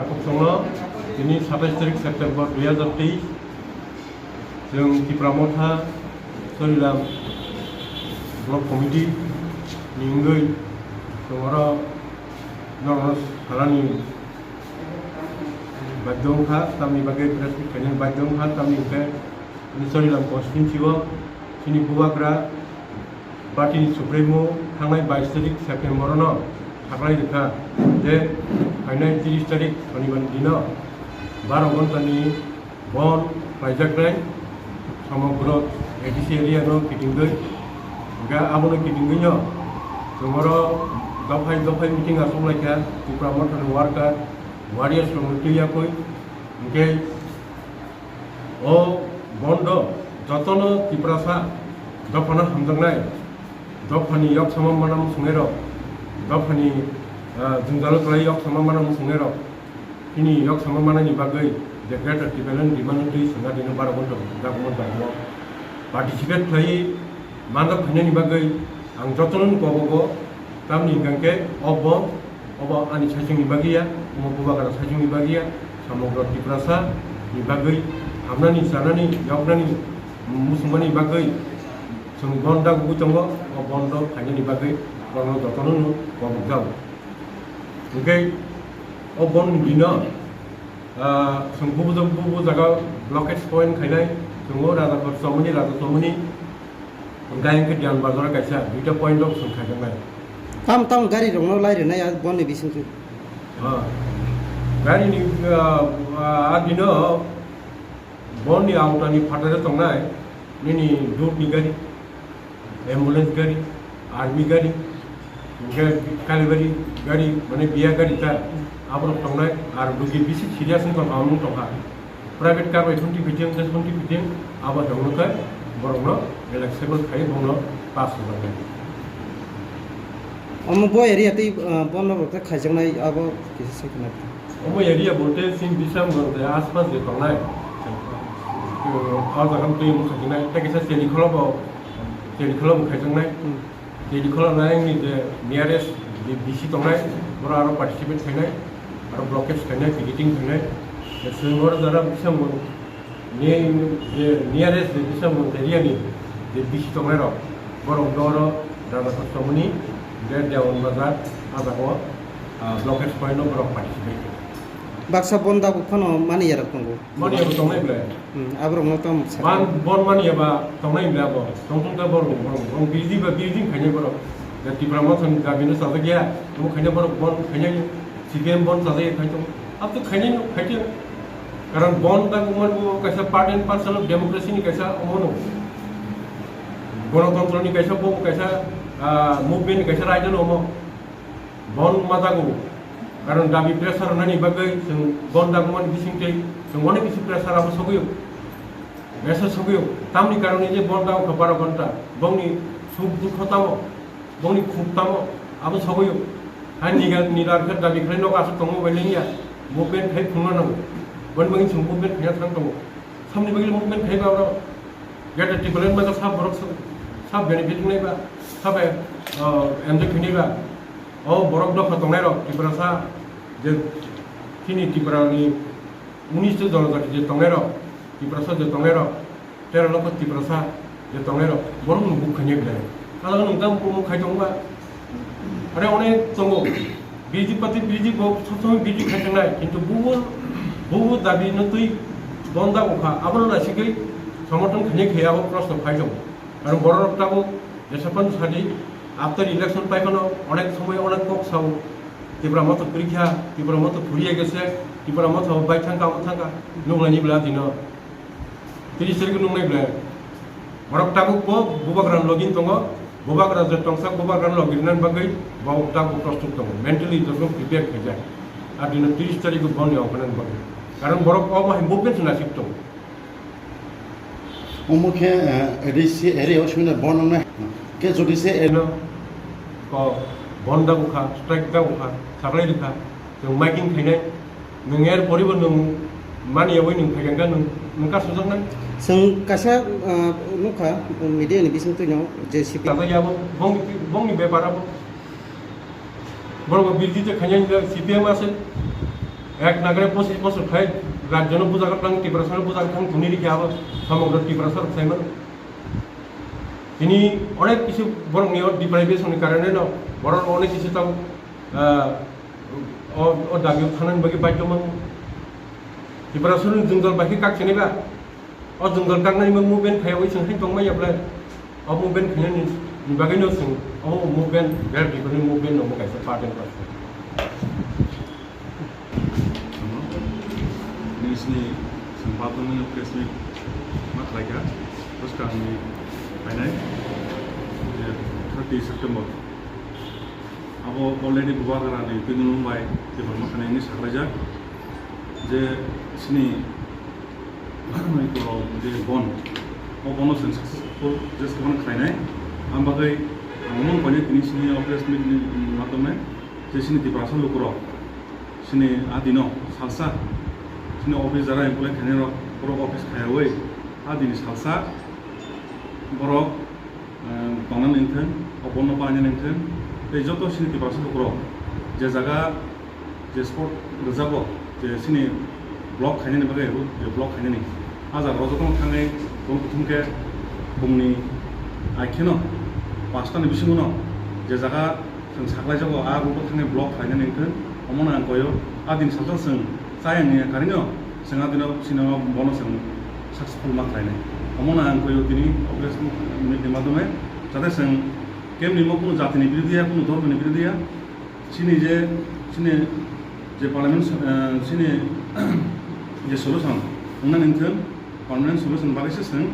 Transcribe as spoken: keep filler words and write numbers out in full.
Takhuk songno tini satais tarik September dui hazar teis, chwng Tipra Motha Chorilam Block Committee ni wngwi chwng oro norokno sanani badhyo wngkha, tamni bagwi press meet khainani badhyo wngkha, tamni hwnkhe Chorilam constituency o chini bubagra party ni supremo thangnai bais tarik September no saklai rwkha je phainai tiris tarik Shonibar ni dino baro ghonta ni bon khlaijaknai somogro A D C area no kitingwi, hwnkhe abono kitingwi no chwng oro dophai dophai meeting achuk laikha Tipra Motha ni worker, warriors rok no twi yakwi, hwnkhe o bon do jotono Tiprasa dophano hamjaknai, dophani yok sama mana muchungnai rok, dophani, ah, jwngjalo kwlai yok sama mana muchungnai rok, chini yok sama manani bagwi the greater Tipraland demand twi swnga dino baro ghonta dagmo dagmo participate khlai manjak phainani bagwi ang jotono kobogo, tamni hwnkhe o bon obo ani saichungni bagwi ya, omo bubagra saichungni bagwi ya, somogro Tiprasa ni bagwi hamnani, chanani, yoknani, muchungmani bagwi chwng bon dagwi tongo, o bon rok phainani bagwi borokno jotono no kobokjago. Hwnkhe o bon ni dino, ah, chwng bubu, bubu jaga blockage point khainai, chwng o Raja Khor Chomoni, Raja Chomoni, hwnkhe hwnkhe Diyan Bazar o kaisa duita point rok chwng khaijaknai. Tam tam gari rokno lai rwnai a bon ni bisingtwi. Ah, gari ni, ah, ah, a dino bon ni auto ni phataro tongnai nini dut ni gari, ambulance gari, army gari, hwnkhe Kalibari gari, mane biya gari ta, aborok tongnai, ar dugi bisi serious wngkha, hamung tongkha. Private car bai twenty fifteen, twenty fifteen, abo tongno khe borokno relaxable khai bono pass wngkha. Omo bo area tei, ah, bono rok khe khaijaknai abo kisa sai khna. Omo area bolte chini Bisramganj de aspas de tongnai. O jaga twi omo khaijinai. Tei kisa Chelikholo bo, Chelikholo bo khaijaknai. Hmm. Chelikholo nai ni je nearest je D C tongnai, boro aro participate khainai, aro blockage khainai, picketing khainai. Chwng oro jara Bisramganj ni je nearest je Bisramganj area ni je D C tongnai rok, borok oro Raja Khor Chomoni, je Dewan Bazar, a jaga o, ah, blockage point no borok participate khainai. Baksa bon dagok phano mani yarok tongo. Mani yarok tongnai belai. Hmm, aborokno tamo sa. Ban bon mani yaba tongnai belai abo. Tongtong ta borok, borok, borok B J P ba B J P khainai borok. Ya Tipra Motha ni dabi no sajak ya. Omo khainai borok bon khainai C P M bon sajak ya khai tong. Ab to khainai no khai tong. Karon bon dagok man bo kaisa part and parcel of democracy ni kaisa omo no. Gonotontro ni kaisa bo kaisa, ah, movement ni kaisa raida no omo. Bon ma dago, karon dabi pressure rwnani bagwi chwng bon dagmani bisingtwi chwng onek kisi pressure abo sogwi o, pressure sogwi o. Tamni karone je bon dago kha baro ghonta, bongni suk dukho tamo, bongni khuk tamo, abo sogwi o. Hai niga nidar khe dabi khlai nogo aswk tongma bai lengya, movement khai phunukna nango, boni bagwi chwng movement khaina thang tongo. Samni bagwi movement khai ba oro, greater Tipraland ba sab borok sab, sab benefit wngnai ba, sab, ah, enjoy khainai ba. O borok dopha tongnairok, Tiprasa je chini Tripura ni unis ta jonojati je tongnairok, Tiprasa je tongnairok, tero lokho Tiprasa je tongnairok, borok no buk khainai belai. Kala nwng tamo promo khai tongba. Are onek tongo. B J P party, B J P bo sob somoi B J P khai tongnai. Kintu bubo, bubo dabi no twi bonda wngkha. Abono naisigwi somorthon khainai khe abo proshno phai tongo. Aro borok tabuk jesaphano sadi, after election paiphano onek somoi onek kok sao, Tipra Motha purikha, Tipra Motha phuriya gese, Tipra Motha bai thangka, abo thangka, nukhlaini bwla dino. Tini sirikhe nuknai bwla. Borok tabuk bo bubagrano login tongo, bubagra je tongsa bubagrano login nani bagwi bo tabuk prostuk tongo, mentally joto prepare khaijak. Ar dino tiris tarikh boni ongkha nani bagwi. Karon borok omo hai movement se nasib tongo. Omo khe, eh, A D C area o simi no bon wngnai. Khe jodi se area no ko bon da bukha, strike da bukha, saklai rikha, chwng miking khainai, nwng er poribo nwng mani yawi nwng phaikan ka nwng, nwng ka sujak nai. Chwng kaisa, eh, nukha, media ni bising twino je C P M. Tata yabo bong, bongni bepar abo. Borok bo birdi te khainai C P M ase. Ek nagre pochis bosor khai rajyo no bujago tang, Tiprasa no bujago tang, tuni rikhe abo somogro Tiprasa rok sai mano. Tini onek kisu borok ni o deprivation ni karone no borok onek kisu tang, ah, o, o dabi o thanani bagwi baidhyo mano. Tiprasa ni jwngjal bai khe kak sini ba. O jwngjal kaknani movement khaiwi chwng hai tongmaya ble. O movement khainani ni bagwino chwng o movement, Bharat Jodo ni movement no kaisa part and parcel. Nini sini chwng patwrwngni press meet ma khlaikha, bwskangni phainai je thirty September. Abo already Bubagrani twi nung bai Tipra Motha ni wngwi saklaijak je sini iko je bon, o bono chwng successful jeswk phano khlainai. Ang bagwi ang omo koinai tini sini o press meet ni madhyome je sini Tiprasa lukurok sini adino salsa sini office jara employ khainai rok borok office khaiyawi adini salsa borok eh, tongnani wngthwng, o bono painani wngthwng, tei joto sini Tiprasa lukurok je jaga je spot rwjago, je sini block khainani bagwi, je block khainani, a jaga o jotono thangwi tong kuthum khe bumni ai kheno pasta ni bisingo no je jaga chwng saklaijago, a road o thangwi block khainani wngthwng, omono ang koyo, a din salsa chwng chayang ni karino chwng adino sino bono chwng successful ma khlainai. Omono ang koyo tini o press meet ni madhyome jate chwng kemni mo kunu jati ni birodhi ya, kunu dhormo ni birodhi ya, chini je, chini je parliament, eh, chini je solution wngnani wngthwng, permanent solution bagwi se chwng